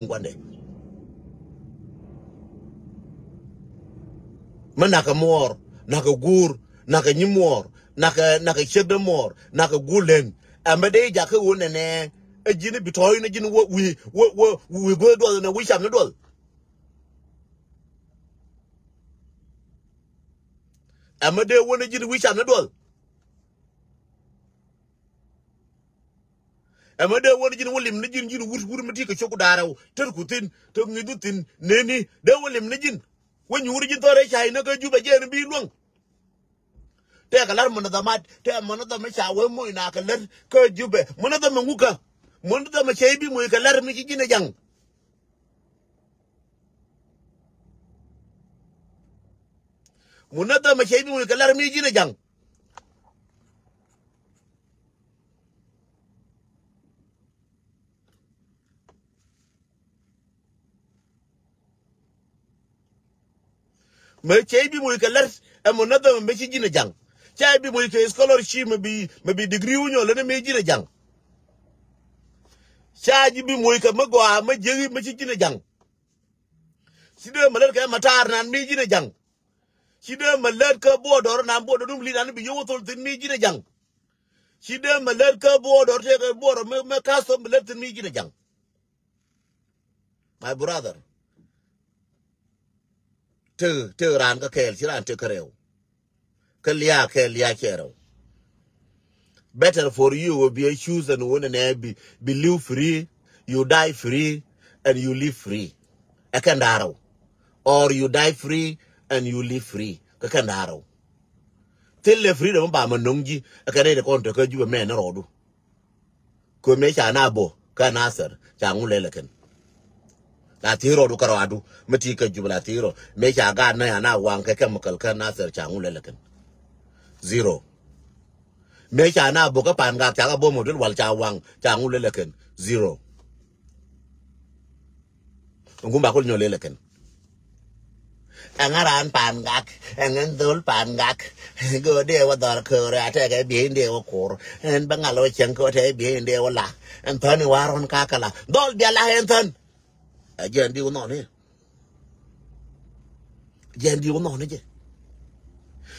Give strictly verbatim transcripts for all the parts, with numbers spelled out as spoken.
guandɛ. Mi nakɛ muɔɔr, nakɛ guur, nakɛ nyi muɔɔr, nakɛ, nakɛ ciekdɛ muɔɔr, nakɛ guur lɛn. Ɛmɛ dee jakä ɣöö nɛnɛ ɛ ji̱n bi tɔ̱ɔ̱c ni ji̱n wä wi̱i̱, wä, wä wi̱i̱ guäth duɔth nɛ wi̱i̱ cam ni duɔth. Ɛmɛ dee wä ni ji̱n wi̱i̱ cam ni duɔth. Ɛmɛ dee wä ni ji̱n wä lim ni ji̱n, ji̱n wut, wut mi ti kɛ cok da̱rɛ wä tät ku thi̱n, te ŋi̱th wä thi̱n neni dee wä lim ni ji̱n. Wä nyuur ji̱n thɔrɛ ca inä kä Jubɛ jɛ ni bi luäŋ. Tɛkɛ lar munadhamat, tɛ munadhama ca wä moc na kɛ lär kä Jubɛ. Munadhama ŋukä. Munadhama cɛ i̱ bi moc kɛ lar mi ci ji̱n ɛ jaŋ. Munadhama cɛ i̱ bi moc kɛ lar mi ci ji̱n ɛ jaŋ. Mɛ cɛ i̱ bi moc kɛ lät ɛ munadhama mɛ ci ji̱n ɛ jaŋ. Ca i̱ bi moc kɛ scholarship mɛ bi, mɛ bi degree wä nyɔl ɛn mɛ ji̱n ɛ jaŋ. Ca ji̱ bi moc kɛ mɛ gɔaa mɛ jiäk mɛ ci ji̱n ɛ jaŋ. Ci dee mɛ lät kɛ mɛ taar nan mɛ ji̱n ɛ jaŋ. Ci dee mɛ lät kä buɔɔdɔr nan buɔɔdɔr dum li nan bi yio̱w wä thol thi̱n mɛ ji̱n ɛ jaŋ. Ci dee mɛ lät kä buɔɔdɔr tëëkɛ buɔɔdɔr mɛ, mɛ custom mɛ lät thi̱n mɛ ji̱n ɛ jaŋ. My brother. Te, te raan kä kɛɛl, ci raan te kä rɛw. Kä lia̱a̱ kɛɛl, lia̱a̱ cɛ rɛw. Better for you will be a choose and wun and bi, bi live free, you die free, and you live free. Ɛ kɛn da̱rɛw. Or you die free and you live free. Kä kɛn da̱rɛw. Thil lɛ freedom ba ma no̱ŋ ji̱, ɛ kɛn rɛy kɔn te kä Jubɛ mɛ ni rɔɔdu. Kɛ mëë ca na bɔ kä Nasir ca ŋu lɛl ɛ kɛn. La thi̱i̱ rɔɔdu kä rɔɔdu mi ti kä Jubɛ la thi̱i̱ rɔ. Mëë ca gaat na ya na waŋ kɛ chemical kä Nasir ca ŋu lɛl ɛ kɛn. Zero. Mëë ca na bɔ kä Pangak ca kä bɔ mɔ dul wal ca waŋ ca ŋu lɛl ɛ kɛn. Zero. Ŋu ba kul nyɔ lɛl ɛ kɛn. Ɛŋa raan Pangak, ɛŋa dhol Pangak. Go̱o̱r dee wä dhɔr köör a tɛkɛ biey dee wä kur. Ɛn bä ŋal wä cieŋ kɛ wä tɛkɛ biey dee wä la. Ɛn thäni warun kakä la dhɔl bia la ɛn thän. Ɛ jɛn di wä nhɔni. Jɛn di wä nhɔni jɛ.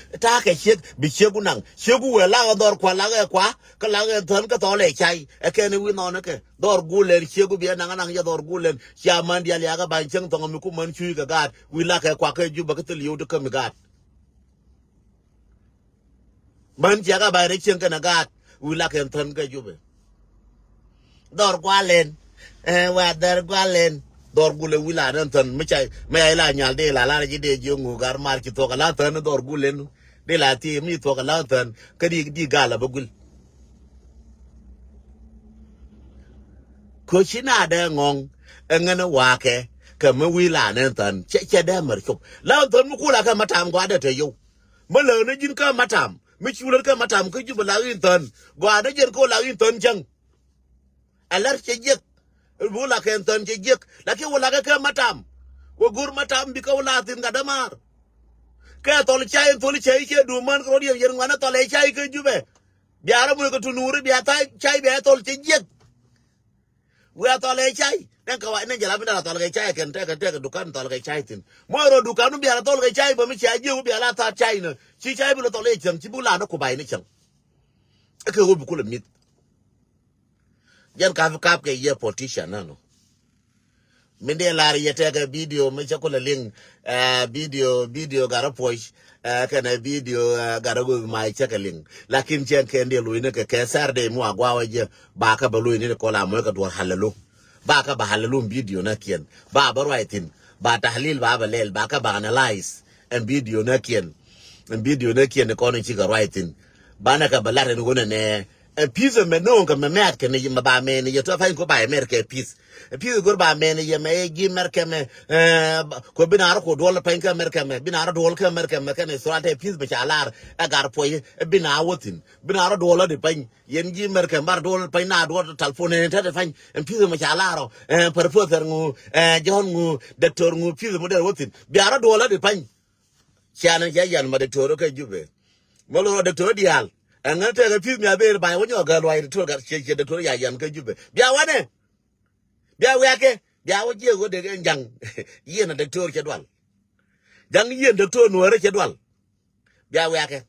Ta̱a̱ kɛ ciek bi ciek wä naŋ ciek wä wee lakɛ dhɔr kua lakɛ kua kä lakɛ thän kä thɔl ɛ cay ɛ kɛn wi̱i̱ nhɔni kɛ. Dhɔr gulɛn ciek wä biɛ naŋ naŋ jɛ dhɔr gulɛn cia man dial yakä ba̱ny cieŋ thɔŋ mi ku män cuy kɛ gaat wi̱i̱ lakɛ kua kɛ Jubɛ kä thil yio̱w ti kä mi gaat. Män ciakä ba̱ny rɛ cieŋ kɛnɛ gaat wi̱i̱ lakɛ thän kɛ Jubɛ. Dhɔr gualɛn. Ɛ wa dhɔr gualɛn. Dhɔr gulɛ wi̱i̱ la nɛ thän mi ca mi ca ila nyal dee la la rɛ ji̱ dee ji̱ ŋu gar mar ci thuɔk ala thän dhɔr gulɛn. Dee la thii mi thuɔk ala thän kä di di gal a bä guil. Kä ci na dee ŋɔŋ ɛ ŋän ɛ wakɛ kɛ mi wi̱i̱ la nɛ thän cɛ cɛ dee mɛr cop la thän mi kula kɛ ma tam gɔaa dee te yow. Mi lääk ni ji̱n kä ma tam mi cu lät kä ma tam kä Jubɛ la in thän gɔaa dee jɛn kä la in thän cäŋ. Ɛ lär cɛ jiɛk. Bi wä la kɛ ɛn thän cɛ jiɛk. Lakin wä la kɛ kɛ matam. Wä go̱r matam bi kɛ wä la thi̱n gat dämaar. Kɛ thɔl cay ɛn thol cay cɛ duum män kɛ rɔ̱diɛn yɛn ŋuanɛ thɔl ɛ cay kɛ Jubɛ. Bia rɔ muc kɛ tunuuri bia tha̱a̱c cay bia thɔl cɛ jiɛk. Wiaa thɔl ɛ cay. Nɛn kɛ wa nɛn jɛ la bi nɛn la thɔl kɛ cay kɛn tɛkɛ tɛkɛ dukan thɔl kɛ cay thi̱n. Muɔc rɔ dukan mi bia rɔ thɔl kɛ cay bä mi cia jiɛk wä bia la tha̱a̱c cay nä ci cay bi lɔ thɔl ɛ cäŋ ci bi la nä ku bay ni cäŋ. Ɛ kɛ wä bi kulɛ mi̱th. Jɛn kap kap kɛ yɛ politician nanu. Min dee lar yɛ tɛkɛ video mi cɛ kulɛ liŋ. Ɛ video video garɛ puɔc. Ɛ kɛnɛ video ɛ garɛ goth ma cɛ kɛ liŋ. Lakin cɛn kɛn dee lo̱c ni kɛ kɛ Saturday mi wa guawä jɛ ba kɛ bɛ lo̱c ni kɔl a mɔc kɛ duɔr halalu. Ba kɛ bɛ halalu video na kiɛn ba bɛ ruac thi̱n ba tahlil ba bɛ lɛl ba kɛ bɛ analyze. Ɛn video na kiɛn ɛn video na kiɛn ni kɔn in cikɛ ruac thi̱n. Ba nɛ kɛ bɛ lar ɛn ɣöö nɛ nɛ Ɛ pi̱th ɛmɛ no̱o̱ŋ kɛ mɛ mɛ̈t kɛn i̱ mɛ ba mɛn i̱ yɛ tɔ pa̱ny ko ba yɛ mɛr kɛ pi̱th. Ɛ pi̱th go̱r ba mɛn i̱ yɛ mɛ i̱ ji̱ mɛr kɛ mɛ. Ɛ ko bi na rɔ ko duɔl pa̱ny kɛ mɛr kɛ mɛ bi na rɔ duɔl kɛ mɛr kɛ mɛ kɛn i̱ thuraltɛ pi̱th mɛ ca lar ɛ gar puɔy ɛ bi na wä thi̱n bi na rɔ duɔl ɛ di pa̱ny. Yɛn ji̱ mɛr kɛ mɛ ba rɔ duɔl pa̱ny na duɔl talpon ɛ tɛt ɛ pa̱ny. Ɛ pi̱th mɛ ca lar ɔ ɛ pɛrpɔthɛr ŋu ɛ jɔ̱ɔ̱n ŋu dɛktor ŋu pi̱th mɛ dɛr wä thi̱n bia rɔ duɔl ɛ di pa̱ny. Cianɛ cɛ yan ma diktor kä Jubɛ. Mɛ lorɔ diktor diaal ɛŋä tɛkɛ pi̱th mi a ber bay wä nyɔk gäl luay diktor gat ciɛ ciɛ diktor ya yan kä Jubɛ bia wanɛ. Bia wiakɛ Bia wä jiɛ wä dek ɛn ja̱ŋ. Yiɛn a doctor cɛ dual. Ja̱ŋ yiɛn doctor nuɔrɛ cɛ dual. Bia wiakɛ.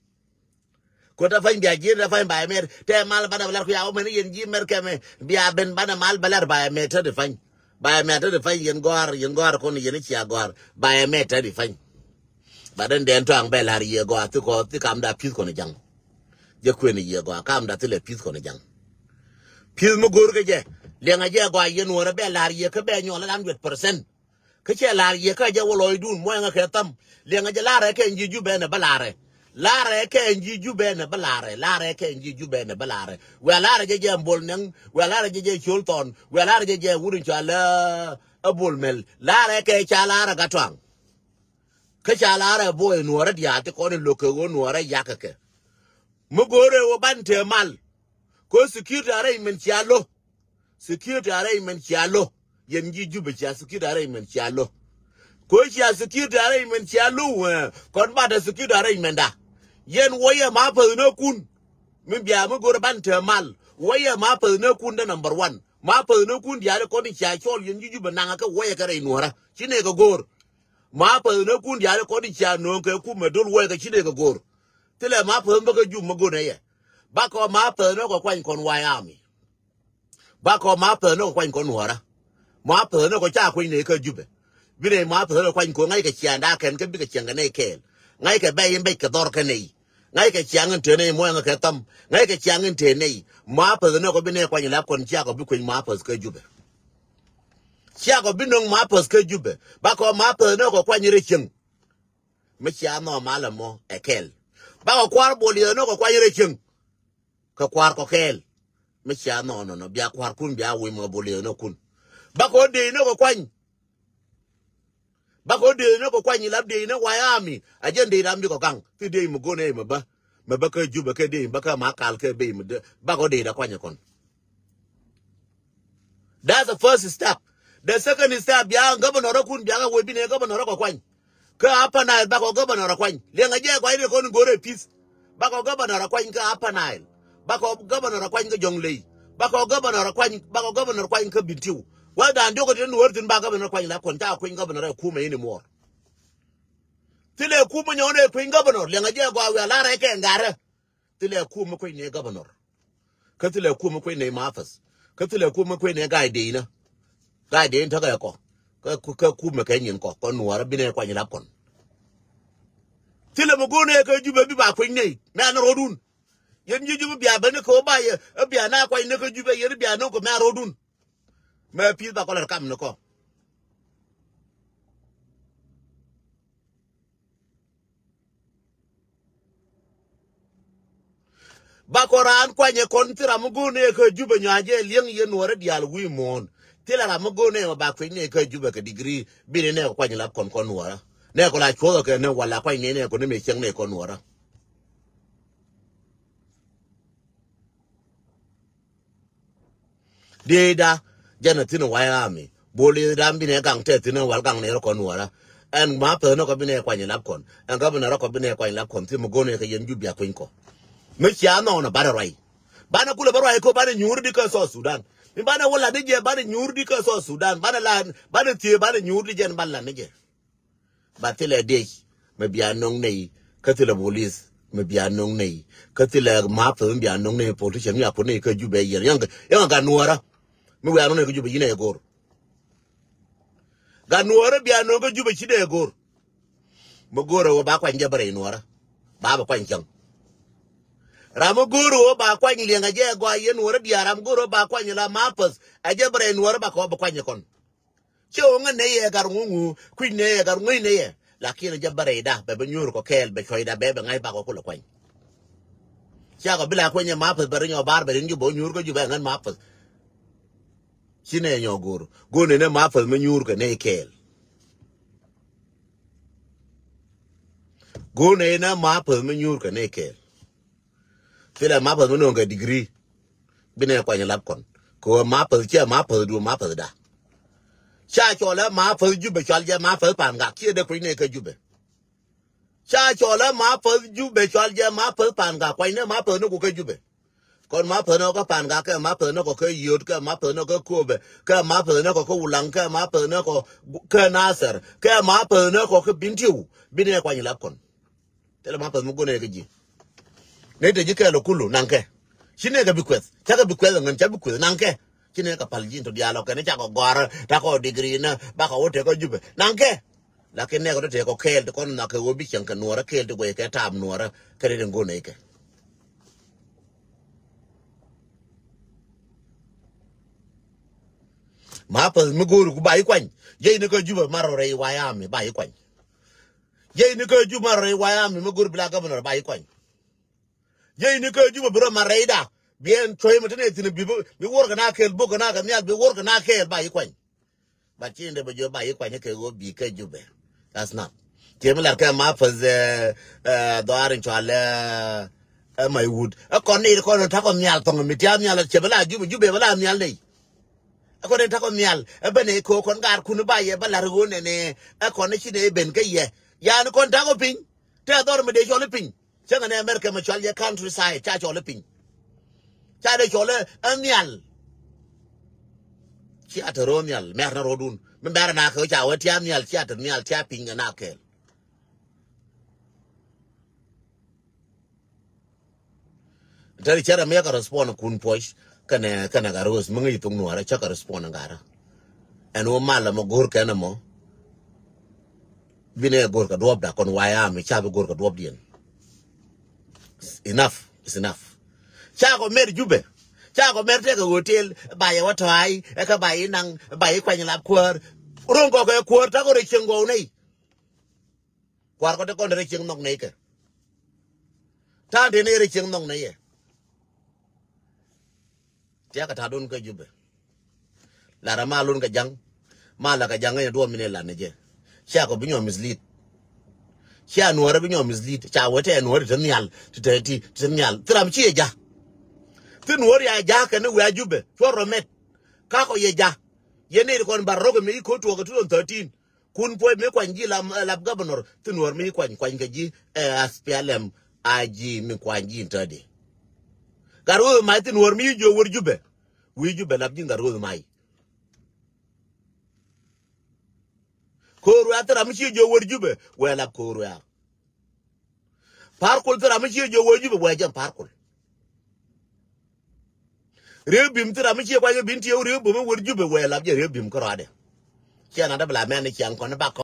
Kuot a pany bia jiɛn a pany ba ɛmɛt. Tɛ mal banɛ bɛ lar kuya wä mɛn yɛn ji̱ mɛr kɛmɛ. Bia ben banɛ mal bɛ lar ba ɛmɛt tɛ di pany. Ba ɛmɛt tɛ di pany yɛn gɔar, yɛn gɔar kɔn yɛn cia gɔar. Ba ɛmɛt tɛ di pany. Ba den dɛn tɔaŋ bɛ lar yɛ gɔar thi kɔ thi kam da pi̱th kɔn ja̱ŋ. Jɛ kuën yɛ gɔaa kam da thilɛ pi̱th kɔn ja̱ŋ. Pi̱th mi go̱o̱r kɛ jɛ. Liɛŋɛ jɛ gɔaa yɛn wärä bɛ la̱r yɛ kä bɛ nyɔl ɛ lam duet percent. Kä cɛ la̱r yɛ kä jɛ wä lɔcdun muɔ̱ɛŋä kɛ thäm. Liɛŋɛ jɛ la̱rɛ kɛ ji̱ Jubɛ nɛ bä la̱rɛ. La̱rɛ kɛ ji̱ Jubɛ nɛ bä la̱rɛ. La̱rɛ kɛ ji̱ Jubɛ nɛ bä la̱rɛ. Wɛ la̱rɛ jɛ jɛ Bol Nɛŋ. Wɛ la̱rɛ jɛ jɛ Col Thɔn. Wɛ la̱rɛ jɛ jɛ wut in cɔal ɛ Bol Mɛl. La̱rɛ kɛ ca la̱rɛ Gattuaŋ. Kä ca la̱rɛ boy nuɔrä diaal ti kɔn in lo̱k kɛ ɣöö nuɔrä yakä kɛ. Mi go̱o̱rɛ ɣöö ban te mal. Ko security arrangement cia lo̱. Security arrangement cia lo̱. Yɛn ji̱ Jubɛ cia security arrangement cia lo̱. Ko cia security arrangement cia lo̱ wee kɔn batɛ security arrangement da. Yɛn wä yɛ ma päth nä kun. Mi bia mi go̱o̱rɛ ban te mal. Wä yɛ ma päth nä kun dä number one. Ma päth nä kun diaal kɔn in cia cɔl yɛn ji̱ Jubɛ naŋä kɛ wä yɛ kɛ rɛy nuɔrä. Ci nɛ kɛ go̱o̱r. Ma päth nä kun diaal kɔn i̱ cia nööŋ kɛ kumɛ dol wɛɛk kɛ ci dee kɛ go̱o̱r. Thilɛ ma päth bä kä Jubɛ ma go̱o̱r nɛ yɛ. Bakɔ ma päth nä kɔ kuany kɔn White Army. Bakɔ ma päth nä kɔ kuany kɔn nuɔ̱ɔ̱rä. Ma päth nä kɔ ca kuany nɛ kä Jubɛ. Bi nɛ ma päth nä kɔ kuany kɔn ŋa̱c kɛ ciaŋ da̱a̱ kɛn kä bikɛ ciaŋ kɛ nɛ kɛɛl. Ŋa̱c kɛ bɛ in bɛc kɛ dhɔr kä nɛ. Ŋa̱c kɛ ciaŋ in te nɛ muɔ̱ɔ̱ŋ kɛ thäm. Ŋa̱c kɛ ciaŋ in te nɛ. Ma päth nä kɔ bi nɛ kuany lap kɔn ciakɔ bi kuany ma päth kä Jubɛ. Ciakɔ bi no̱ŋ ma päth kä Jubɛ. Bakɔ ma päth nä kɔ kuany rɛ cieŋ. Mi cia nhɔk mal ɛmɔ ɛ kɛl. Bakɔ kua̱r Bol Yieth nɔ kɔ kuany rɛ cieŋ. Kɛ kua̱r kɔ kɛɛl. Mi cia nhɔk nɔnɔ bia kua̱r kun bia wi̱i̱ mɔ Bol Yieth nɔ kun. Bakɔ dee nɔ kɔ kuany. Bakɔ dee nɔ kɔ kuany ilap dee nɔ White Army. A jɛn dee ram bi kɔ gaŋ. Thi dee mɛ go̱n ɛ mɛ bä. Mɛ bä kä Jubɛ kɛ dee mɛ bä kä ma kal kɛ bee mɛ dee. Bakɔ dee da kuany kɔn. That's the first step. The second step, bia governor kun bia ka wee bi ne governor kɔ kuany. Kä Upper Nile bakɔ governor kuany. Liɛŋɛ jɛ kuany ne kɔn gore peace. Bakɔ governor kuany kä Upper Nile. Bakɔ governor kuany kä Jonglei. Bakɔ governor kuany, bakɔ governor kuany kä Bentiu. Wä dan diok tin wär tin ba governor kuany la kɔn ta kuany governor ɛ kumɛ anymore. Thilɛ kumɛ nyɔn ɛ kuany governor. Liɛŋɛ jɛ gɔaa wia la rɛ kɛ ngarɛ. Thilɛ kum mi kuec ni governor. Kä thilɛ kum mi kuec ni Mathas. Kä thilɛ kum mi kuec ni Gai Deinä. Gai Deinä täkɛ kɔ. Kä, kä kum mi kɛ nyin kɔ. Kɔ nuɔɔrä binɛ kuany lap kɔn. Thilɛ mi go̱o̱n ɛ kä Jubɛ bi ba kuec ni. Mɛ an ro̱dun. Yɛn ji̱ Jubɛ bia bäni kɛ wä ba yɛ. Ɛ bia na kuany ni kä Jubɛ yɛn bia no̱o̱ŋ kɛ mɛ an ro̱dun. Mɛ pi̱th ba kɔ lɛr kam ni kɔ. Bakɔ raan kuanyɛ kɔn thi ram mi go̱o̱r nɛ kä Jubɛ nyuac jɛ liɛŋ yɛ nuɔrä diaal wi̱i̱ muɔ̱ɔ̱n. Thilɛ ram mi go̱o̱r nɛ mɛ ba kuec nɛ kä Jubɛ kɛ degree bi nɛ nɛ kɔ kuany lap kɔn kɔn nuɔrä. Nɛ kɔ la cuɔth kɛ nɛ wala kuany nɛ nɛ kɔ nɛ mɛ cieŋ nɛ kɔn nuɔrä. Dieyda jɛn a thi̱n White Army. Bol Yieth dam binɛ gaŋ tɛ thi̱n wal gaŋ nɛ rɔ kɔn nuɔrä. Ɛn ma päth nɔ kɔ binɛ kuany lap kɔn. Ɛn gɔbinɛ rɔ kɔ binɛ kuany lap kɔn thi̱n mi go̱n ɛ kɛ yɛn Jubɛ a kueny kɔ. Mi cia nhɔn a banɛ ruac. Banɛ kulɛ bä ruac kɔ banɛ nyuur di kä South Sudan. Mi banɛ wä lat ni jɛ banɛ nyuur di kä South Sudan. Banɛ la banɛ thiee banɛ nyuur di jɛn ban lat ni jɛ. Ba thilɛ diec mi bia no̱ŋ nɛy kä thilɛ police mi bia no̱ŋ nɛy kä thilɛ mapeth mi bia no̱ŋ nɛy politician mi a put nɛy kä Jubɛ yiɛr yɛn gat nuɔrä. Mi wiaa no̱ŋ nɛy kä Jubɛ yinɛ go̱r. Gat nuɔrä bia no̱ŋ kä Jubɛ ci dee go̱r. Mi go̱r ɛ wä ba kuany jɛ bä rɛy nuɔrä. Ba bɛ kuany cäŋ. Ram mi go̱r ɛ wä ba kuany liɛŋ ɛ jɛ ɛ gɔaa yɛn nuɔrä diaal ram mi go̱r ɛ wä ba kuany la mapeth ɛ jɛ bä rɛy nuɔrä ba kɔ bɛ kuany ɛ kɔn. Cɛ ɣöö ŋä nɛy ɛ gat ŋuŋu kui̱ nɛy ɛ gat ŋui̱ nɛy ɛ. Lakin jɛ bä rɛyda bɛ bɛ nyuur kɔ kɛɛl bɛ cuɔyda bɛ bɛ ŋa̱c bakɔ kulɛ kuany. Cakɔ bi la kuany ɛ mapeth bɛ ri nyɔ bar bɛ ri nyɔ bä nyuur kä Jubɛ ɛ ŋän mapeth. Ci nɛ nyɔ go̱o̱r go̱o̱r nɛ nɛ mapeth mi nyuur kɛ nɛy kɛɛl. Go̱o̱r nɛ nɛ mapeth mi nyuur kɛ nɛy kɛɛl. Thilɛ mapeth mi no̱o̱ŋ kɛ degree. Binɛ kuany lap kɔn kɛ ɣöö mapeth ciɛ mapeth duɔ mapeth da. Ca cɔl ɛ mapeth Jubɛ cɔal jɛ mapeth pan gak ciɛ dee kuec nɛ kä Jubɛ. Ca cɔl ɛ mapeth Jubɛ cɔal jɛ mapeth pan gak kuany nɛ mapeth ni ku kä Jubɛ. Kɔn ma päth ni kɔ kä Pangak, kɛ ma päth ni kɔ kä Yio̱t, kɛ ma päth ni kɔ kä Köpɛ, kɛ ma päth ni kɔ kä Ulaŋ, kɛ ma päth ni kɔ kä Nasir, kɛ ma päth ni kɔ kä Bentiu. Bi nɛy kuany lap kɔn. Thilɛ ma päth mi go̱o̱r nɛy kä ji̱. Nɛy te ji̱ kɛɛl ɔ kulu naŋkɛ. Ci nɛy kɛ bi kuɛth. Cakɛ bi kuɛth ɛ ŋän, ca bi kuɛth naŋkɛ. Ci nɛy kɛ pal ji̱ in tɔ diaal ɔ kɛn cakɔ gɔ̱a̱r takɔ digiri nä bakɔ wä tekɔ Jubɛ naŋkɛ. Lakin nɛy kɔ tɔ tekɔ kɛɛl ti kɔn nhɔakɛ ɣöö bi cieŋ kɛ nuɔɔrä kɛɛl ti guɛc kɛ taap nuɔɔrä kɛ ri tin go̱o̱r nɛy kɛ. Ma päth mi go̱o̱r ku ba i̱ kuany. Jɛy ni kä Jubɛ ma rɔ rɛy White Army ba i̱ kuany. Jɛy ni kä Jubɛ ma rɔ rɛy White Army mi go̱o̱r bi la governor ba i̱ kuany. Jɛy ni kä Jubɛ bi rɔ ma rɛyda. Bi ɛn cuɔ̱c mi te nɛy thi̱n bi, bi wor kɛ na kɛɛl, bok kɛ na kɛ nhial, bi wor kɛ na kɛɛl ba i̱ kuany. But ci in dee bɛ jiök ba i̱ kuany kɛ ɣöö bi kä Jubɛ. That's not. Ciɛ mi lar kɛ ma päth, eh, eh, dhɔaar in cɔal, eh, eh, Maiwut. Ɛ kɔn ni kɔn takɔ nhial thɔŋ mi tia̱a̱ nhial ciɛ bɛ la Jubɛ, Jubɛ bɛ la nhial nɛy. Ɛ kɔn ni takɔ nhial. Ɛ ben ɛ ko̱ kɔn gaar kun ba yɛ bä lar ɣöö nɛnɛ. Ɛ kɔn ni ci nɛy ben kä yɛ. Yan kɔn takɔ piny. Tɛ dhɔr mi dee cɔl i̱ piny. Cäŋɛ ni America mi cɔal yɛ countryside, ca cɔl i̱ piny. Ca dee cɔl i̱ nhial. Cia te ro̱o̱ nhial, mɛr ni ro̱o̱dun. Mi mɛr na kɛ ca wee tia nhial, cia te nhial, tia piny kɛ na kɛɛl. Tɛri cɛrɛ mi yɛ kɛ respond kun puɔc, kɛnɛ, kɛnɛ ka ro̱o̱s, mi ŋäc thok nuɔrɛ, cä kɛ respond ŋarä. Ɛn wä mal ɛmɔ go̱o̱r kɛn ɛmɔ. Bi nɛ go̱o̱r kɛ duɔ̱ɔ̱pda kɔn White Army, ca bi go̱o̱r kɛ duɔ̱ɔ̱pdiɛn. Enough is enough. Ca kɔ mɛr Jubɛ. Ca kɔ mɛr tɛkɛ hotel, ba yɛ wä tɔ̱a̱c, ɛ kä ba yɛ naŋ, ba yɛ kuany lap kuäär. Ro̱ŋ kɔ kɛ kuäär, takɔ rɛy cieŋ gɔw nɛy. Kua̱r kɔ te kɔn te rɛy cieŋ nhɔk nɛy kɛ. Ta̱a̱ te nɛy rɛy cieŋ nhɔk nɛy yɛ. Tiakä ta̱a̱dun kä Jubɛ. Lar ma lun kɛ ja̱ŋ. Ma la kɛ ja̱ŋ ɛ duɔ̱ɔ̱p mi ni lat ni jɛ. Cia kɔ bi nyɔ mislead. Cia nuɔrɛ bi nyɔ mislead. Ca wee tɛ nuɔrɛ ti nhial. Ti, ti, ti, ti nhial. Thi ram ci yɛ ja̱. Thi nuɔrɛ ya ja̱ kɛn ni wee a Jubɛ. Cuɔ rɔ mɛt. Ka kɔ yɛ ja̱. Yɛ ni ri kɔn bar rɔk mi ko tuɔk two thousand thirteen. Kun puɔc mi kuany ji̱ lap, lap governor, thi nuɔr mi kuany, kuany kɛ ji̱, eh, S P L M, a ji̱ mi kuany ji̱ in täädi. Gat Roth Mac thi nuɔr mi jiök wër Jubɛ. Wi̱i̱ Jubɛ lap ji̱ Gat Roth Mac. Ko̱o̱r wɛ̈ɛ̈ thi ram mi ci jiök wër Jubɛ, wɛɛ lap ko̱o̱r wɛ̈ɛ̈. Pa̱a̱r Kuɔl thi ram mi ci jiök wër Jubɛ, wɛɛ jɛn Pa̱a̱r Kuɔl. Riek Bim thi ram mi ci kuany kɛ bin tieu Riek Bim wër Jubɛ, wɛɛ lap jɛ Riek Bim kärɔadɛ. Ciɛ na däbɛ la mɛn ni ciaŋ kɔn ni bak kɔn.